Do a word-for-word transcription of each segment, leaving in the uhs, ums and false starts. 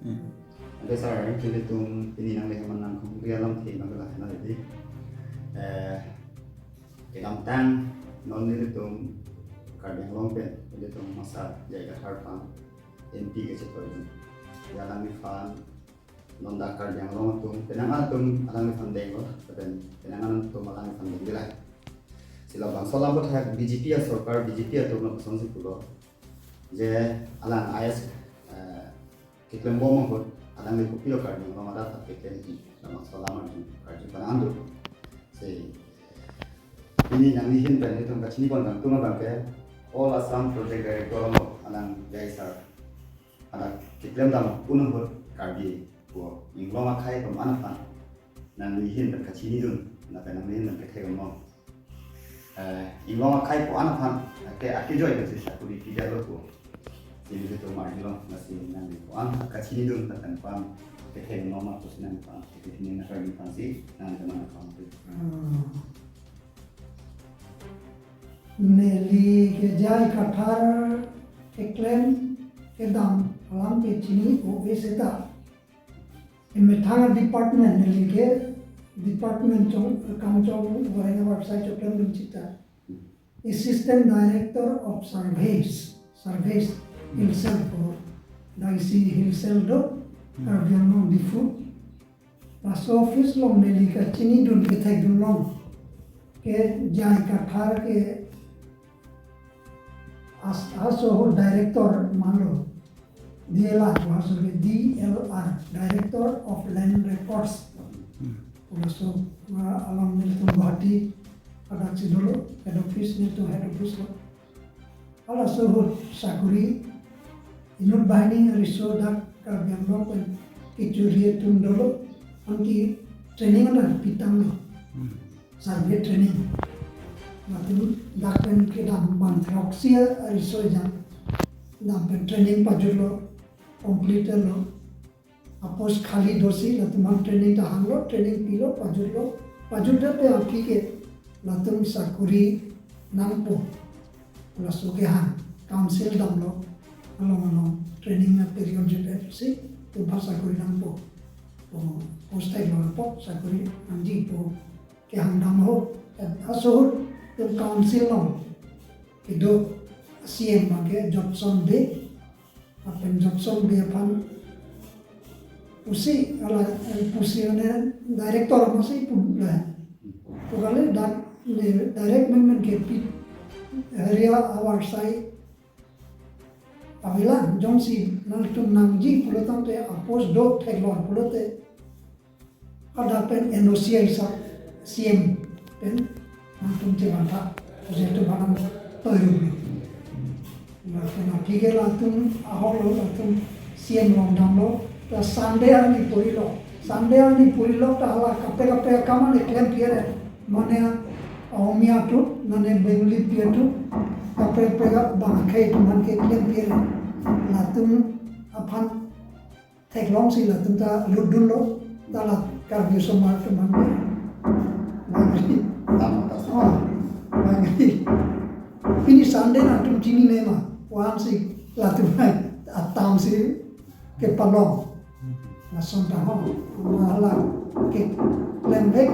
Ante sir, nelitum pini nanglitum aphan nangkehumri alamthe abang lahai nang dei. Eh, kedamtang non nelitum Karbi Anglong pen nelitum masa J I Kathar aphan M P kachethoi. Ya alangliphan non dak Karbi Anglong atum, penang atum alangliphan denglo, pen penang atum alangliphan denglo. Si labangso alam aphuthak B J P asorkar, B J P atum labangso si pulo. Je alang I A S, eh, keklembom ahut, alangli kopilo Karbi Anglong arat aphan keklemji, labangso alam arju, arju pon an do. Si, pini nangli ahin pen nelitum kachini pon kangtung abang ke, All Assam Project Director along alang J I sir. Adak keklem dam un ahut Karbi pu Inglong akhei atum an aphan nangli ahin pen kachinidun, lapen nangli ahin pen kethek un long. Eh, Inglong akhei atum an aphan, ake, akejoi pensi sakuri pidetlo pu. Si nelitum arjulong, lasi nangli atum an kachinidun, lapen atum an kethek un long ma pusi nangli atum an, kethek un nangkarju aphansi, nangli atum an aphan. Hmm. Neli ke J I Kathar keklem kedam alam ke chini-o-e seta. Emethang department neli ke department chong, kam chong, goreng website choklemdun chita. Assistant Director of Surveys, Surveys, Hill Cell ko, dak isi Hill Cell do, Karbi Anglong Diphu. Laso office along neli kachinidun kethekdun long ke J I Kathar ke as-, aso ahut director manlo. D L R, laso ke D L R, Director of Land Records. Laso, ah, along nelitum Guwahati adak si dolo, head office nelitum head office lo. Halaso ahut sakuri inut banghini ariso dak Karbi Anglong pen kechuri atum dolo, anke training adak pitanglo. Hmm. Survey training. Latum dak pen kedam bang throksi ariso ejang dam pen training pajutlo, complete lo. Apos khali dosi latum aphan training ta hanglo, training pilo, pajutlo, pajutdet pen aphi ke latum sakuri nangpo. Laso kehang, council damlo, along along training a-period jutsi, latum aphan sakuri nangpo. Po, post theklongpo, sakuri nangjipo, kehang dam ho, aso ahut, latum council along kedo C M abang ke Jobson Bey, lapen Jobson Bey aphan pusi, hala, eh, pusi mane director pusi pulo. Pu kali dak, ne, direct men men ke pi, area awar sai avelang, jongsi nangtum nangji pulo tangte apos do theklong pulote, hadak pen N O C aisa C M pen nangtum chevantha, pusi latum aphan toirup lo. Lapen aphi ke latum ahok lo, latum C M along damlo, ta Sunday arni purilo. Sunday arni purilo ta hala kaprek kaprek akam ani klempi ere. Mane Omia atum, mane Bengali pi atum, kaprek kaprek abang akhei atum aphan ke klempi ere. Latum aphan theklongsi latum ta lutdunlo, ta la Karbi osomar atum aphan ke. Bangri. Tama ta. Oh, bangri. Pini Sunday nangtum chinine ma, pusi latum hai atam si kepalong. Lason ta ho, hala keklem vek,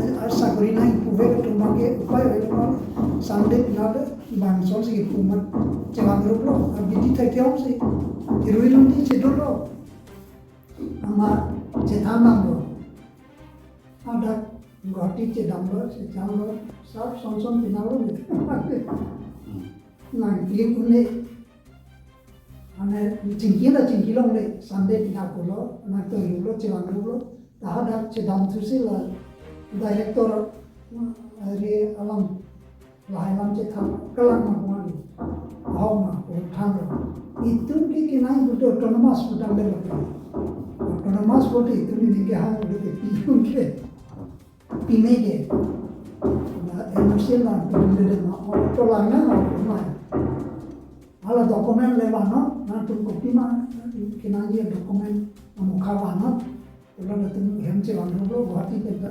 eh, asakuri nangpu vek atum abang ke upai avelo. Sunday nale bangson si kepu amat chevangruplo, abidi thektheksi, irui longdi chedolo. Amat chethan damlo. Hadak Guwahati chedamlo, chedamlo, sar son son pinanglo ni. Nangklim un-e. Mane chingki na chingki longle, Sunday pina pulo, nangtoirulo, chevangruplo. Ta hadak chedamthusi la director, eh, area along lahai alam chethan, kelang ma pu mane. Ahok ma pu thanlo. Itum ke kenai pu te autonomous pu tangdetlo. Autonomous pu te itum ningke hang pu te pi itum ke. Pine ke. Na N O C na pine de ma, o, to lang na ma, ma. Hala document le vangnon, nangtum kopima, kenangji document amokha vangnon. Pulo latum hem chevangruplo, Guwahati pen ta.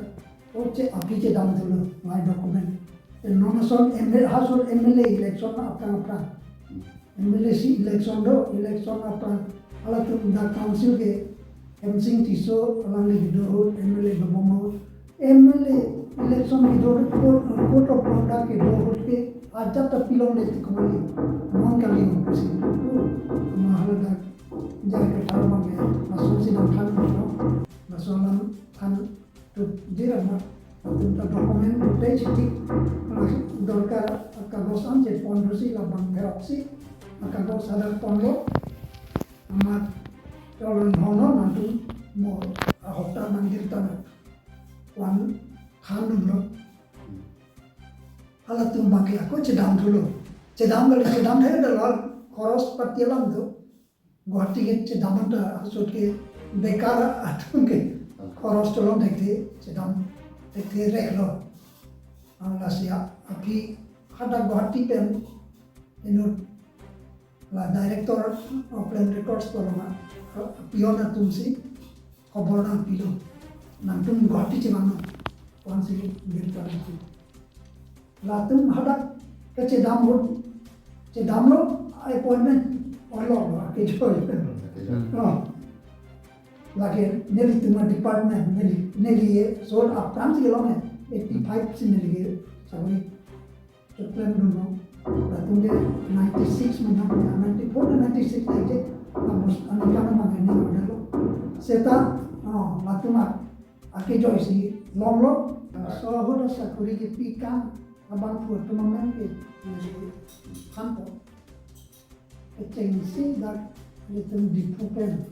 O che aphi chedamthulo, my document. Te non ason M L A, ha ason M L A election aphrang aphrang. M L A si election do, election aphrang Halatum dak council ke Hemsing Tisso alangli kedo ahut, M L A dobom ahut, M L A election kedo ahut, code, code of conduct kedo ahut ke ajat ta pilongle tik kali, non kali pusi. Ama haladak J I Kathar abang ke lason si nangthan lo, laso alam than tu jira ma, latum ta document tu te chitik, dorkar akagos an chepon thusi labang pherok si akagos hadak ponlo, amat tolon hono nantu mo ahok ta mandir ta na wan thandunlo. Halatum abang ke ako chedam thulo. Chedam kali, chedam thai da lo, khoros pati alam do. Guwahati ke chedam anta ahut ke bekar atum ke khoros tolong thekthe chedam thekthe rek lo. Ang lasi a-, aphi hadak Guwahati pen inut la Director of Land Records tolong a, a peon atum si khobor nangpilo. Nangtum Guwahati chevangnon. Wan si girta nangtum. Latum hadak kechedam ahut, chedamlo, appointment olo, kejoi. Hmm. Oh. Lake nelitum a-department, neli, neli ye, so aphrang si long e, eighty-five si neli ke sakori choklemdunlo. Latum ke ninety-six mena, ninety-four to ninety-six ta je, kamus, aning kana mangai ni order lo. Seta, oh, latum a akejoi si longlo. So ahut asakori kepi kang abangphu atum amen ke, eh, thanpo. Kechengsi dak ilitum Diphu pen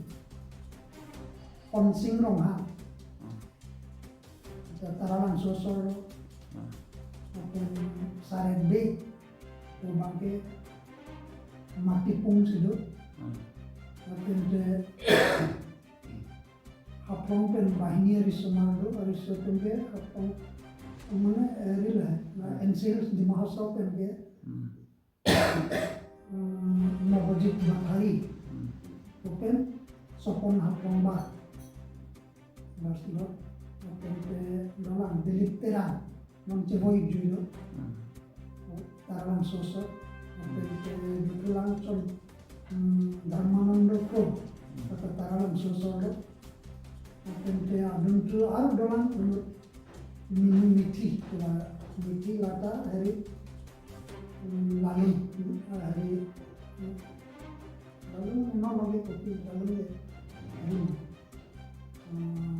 Honsing Ronghang. Taralangso asor lo. Lapen Saret Bey, abang ke Matipung si do. Lapen te Haflong pen banghini ariso mar do, ariso pen ke Haflong, mane, eh, rila, na N C Hills Dima Hasao pen ke, Hmm. mm, Nobojit Bathari, Hmm. lapen Sopon Haflong ba, bas lo, lapen ke dolang Dilip Terang, non chevoi juilo. Hmm. Taralangso asor. Lapen ke Bikulang Chon, hmm, Dharmananda Kro. Hmm. Kata Taralangso asor lo. Lapen ke adun tu aru dolang inut Mini Mithi, la Mithi lata hari, hmm, Lalun, hari, hmm, Lalun no lagi kopi, Lalun ye. Hmm. Hmm.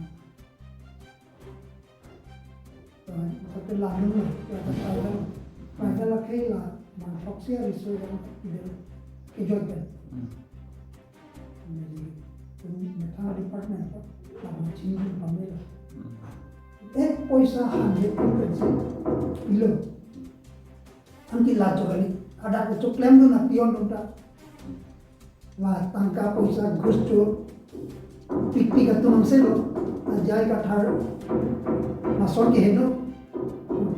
Tapi lalu lah, ya, tak tahu kan. Pada lagi lah, bang Foxy hari so yang tidak kejut kan. Hmm. Jadi, ini metang department apa, abang chini pun kami lah. Hmm. Eh, poisa han dia pun kan sih, ilo. Anke la chokali, ada kechoklem dun apion dun ta. La tangka poisa ghus chopikpik atum angse lo, la J I Kathar lason keheno,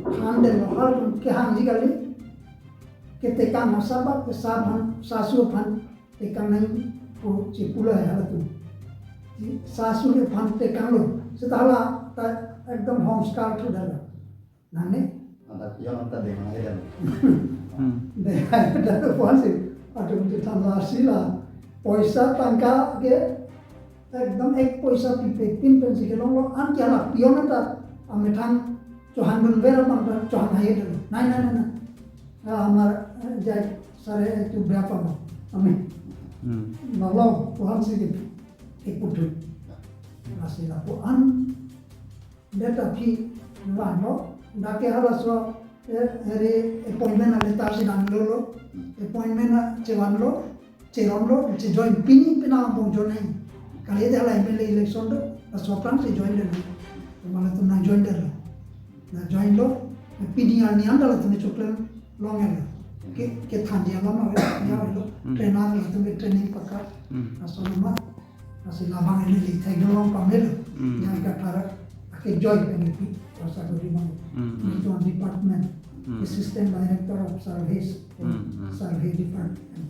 thandetlo, halatum kehangji kali, ketekang asap, ke sap aphan, sasu aphan tekang nangji pu chepulo halatum. Sasu aphan tekanglo, seta hala ta ekdom hongskar thu dala. Nang ne? Anta pion anta deng hai dan. Hmm. Deng hai dan puan si. Atum ti than lasi la. Poisa tangka ke ekdom ek poisa pipe pin pen si kelonglo, anke hala pion anta amethang chohang dun ver abang ta chohang hai dan. Nai, nai, nai, nai. Ah, amar, eh, jai sare tu berapa mo? Amin. Hmm. Lalo puan si ke. Ke putu. Lasi lapuan. Data phi vanlo, dak ke halaso, eh, hari appointment a letter si damlo lo, appointment a chevanlo, cheronlo, chejoin pini penang angbong join nai. Kali de hala M L A election do, laso aphrang chejoin de. Mala tum nangjoin de lo. Nangjoinlo, pini arni an ta latum choklem long ya lo. Ke, kethanji alam ave, ya lo. Hmm. Trainer latum ke training pakka. Hmm. Laso nama, lasi labang ini li thek dong pamelo. Hmm. Yang kata akejoi pen ipi, rasa ko di mana. Hmm, hmm. Itu department, Hmm. Assistant Director of Surveys, Hmm, hmm. Survey Department.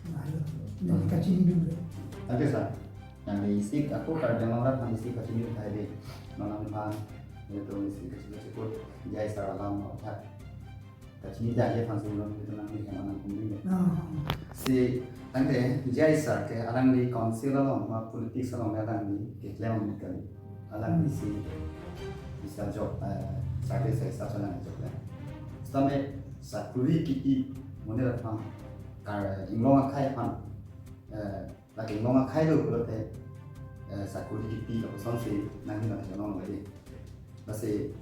Nah, itu. Jadi kachinidun. Oke, sir. Yang di isik, ako Karbi Anglong arat yang isik kachinidun tadi. Manang pan, itu isik kachinidun cukup. Jai sar alam, apa? Kachini jai ya, fansi ulon itu nang ni, yang manang kumbing ya. Ah. Si Tangte J I sir ke alangli council along ma politics along alangli keklem amonit kali. Alangli si bisa job, eh, service sa isa chala job le. Sitame sakuri kipi amonit aphan, kar inglong akhei aphan, eh, lake inglong akhei lo pulote, eh, sakuri kipi lapuson si nangli nang chalong lagi. Lasi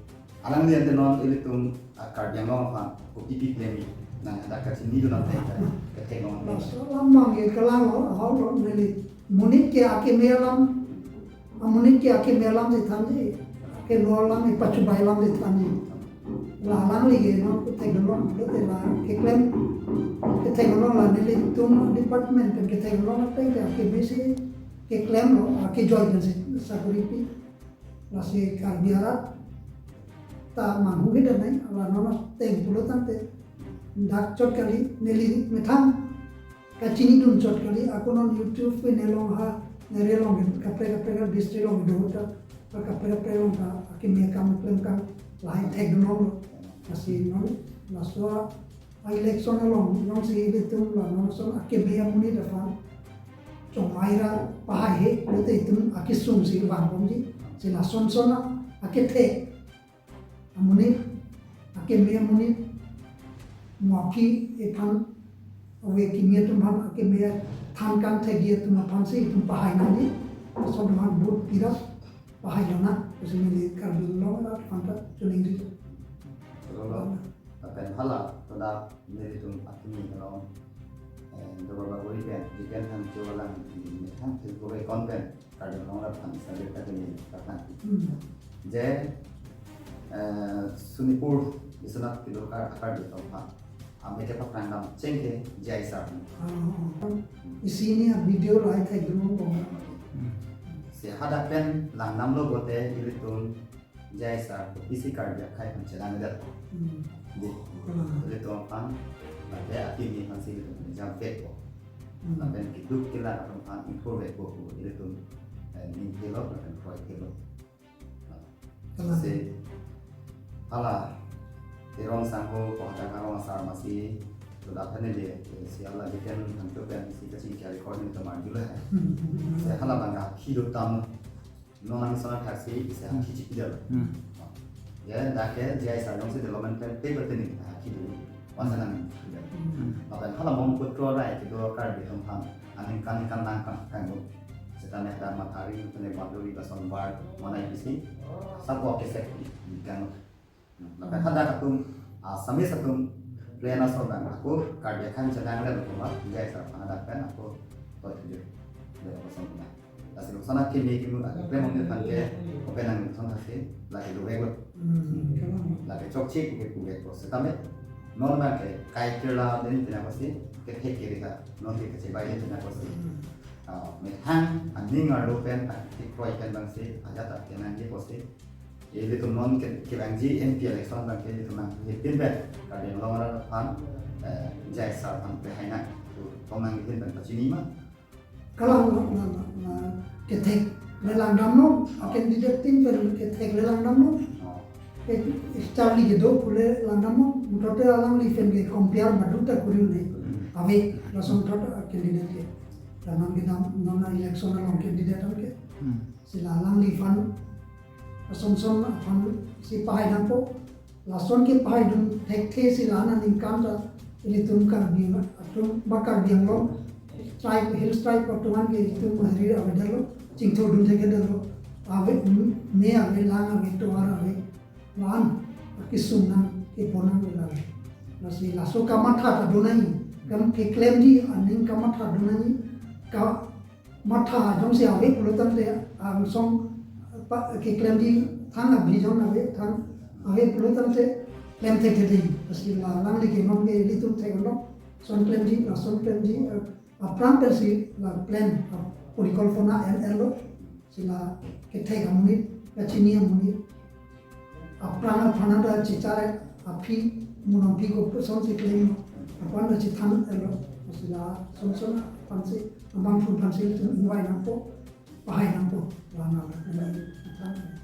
alangli ante non ilitum, ah, Karbi Anglong aphan kopi pi klem nang hadak kachinidun ante ka, ketheklong. Laso alam abang ke kelang lo, ahok lo, neli monit ke akeme alam, amonit ke akeme alam si thanji, akeme alam, pachubai alam si thanji. La alangli ke non ketheklong, lote la keklem, ketheklong la nelitum department pen ketheklong pen ke akeme si keklem lo, akejoi pen si sakuri pi. Lasi Karbi arat ta manghu ke danai, ala non ateng pulo tangte dak chot kali, neli methang kachinidun chot kali, ako non YouTube pen nelong ha, nere along kaprek kaprek district along do ta, kaprek kaprek along ta akeme akam klem akam lahai thekdun longlo. Lasi non laso a-election along, non si ilitum la non son akeme amonit aphan chongmai ra pahai he, lote itum akesung si vangbomji, si lason son akethek amonit, akeme amonit, mo aphi ephan, ave kimi atum aphan, akeme than kangthekji atum aphan si itum pahai nangji, laso atum aphan vote pira pahai lonang, pusi neli Karbi Anglong arat aphan ta choningri. Cholo, lapen hala, toda nelitum akimi along, eh, Durga Bagori pen, Jiken Phangcho alang, methang Facebook account pen, Karbi Anglong arat aphan isa beta kini, katang. Hmm. Je, eh, Sonipur, Biswanath kedo akar, Karbi atum aphan, ame kepaprang dam chengke J I sir. Ah, isi ini a video lahai thekdun longlo. Hmm. Si hadak pen langdamlo pulote ilitum J I sir kopisi Karbi akhei aphan chelang det. Hmm. Di, ah, ilitum aphan, lapen akimi aphan si ilitum jam pet ko. Hmm. Lapen keduk kelang atum aphan ingthur vek ko, ilitum, eh, ning thelo, lapen kroi thelo. Kalang. Si, hala, Teron sangho, ko hadak arong asar masi, sudah kan dia, si hala Jiken Phangcho pen, si kachin kya recording ta marjula. Hmm. Si hala bang akhi do tam, non nang sana thaksi, si akhi chikidal. Hmm. Ya, dak ke, J I sir along si development plan, paper tini, akhi do. Wasa nang. Hmm. Lapen hala Brahmaputra rai kedo Karbi atum aphan aningkan ningkan nangkang kanggo. Seta ne hadak mathari, ne boundary lason bar, mana ipisi, sabo kesek kanggo. Lapen hadak atum, ah, Assamese atum, plan aso dang, ako Karbi akhei aphan chelang le lo kuma, J I sir aphan hadak pen, ako, to tujuh. Dia kosong kuma. Lasi lason akimi kimi, ah, klem amonit aphan ke, open nang lason hasi, lake dovek lo. Hmm, kalang. Lake chokche kuke kuke ko. Sitame, non bang ke, kai Kerala den tina kosi, kethek kiri ka, non ke kachebei den tina kosi. Hmm. Ah, methang, aning arlo pen, ah, kekroi pen bang si, ajat ta kenangji kosi. Ilitum non ke, kevangji M P election bang ke, ilitum nang hepin pen, Karbi Anglong arat aphan, eh, J I sir aphan pehai nang, tu, tong nang hepin pen pachini ma. Kalang, na, na, na, na, kethek lelang damlo, a candidate tin pen kethek lelang damlo. Oh. Ke Charlie kedo pu lelang damlo, muthot te alangli pen ke compare badu ta kuri un-e. Hmm. Ave, lason thot a candidate ke. Lason kedam, non a election along candidate an ke. Hmm. Si la alangliphan, lason son aphan si pahai nangpo. Lason kepahaidun thekthe si la-an aningkan ta ilitum Karbi atum ba Karbi Anglong tribe, hill tribe atum an ke itum hari avedetlo, chingthurdun thekthedetlo, ave, me ave, lang ave, tovar ave, la-an akesung nang kepon nang ave. Lasi laso kamatha ta do nangji, kam keklemji aning kamatha do nangji, ka matha jongsi ave pulo tangte angsong pa, keklemji thang abri jong ave, thang ave pulo tangte klem thekthedetji. Lasi la alangli ke non ke ilitum thek-olo, son klemji, lason klemji, eh, aphrang pensi la plan, ah, porikolpona en-enlo, si la kethek amonit, kachini amonit. Aphrang aphan ta chichare, aphi, munong phi ko son si klem, aphan ta chithan-enlo, si lason son aphan si, abang phu aphan si ilitum ingvai nangpo, pahai nangpo, la-an la-an.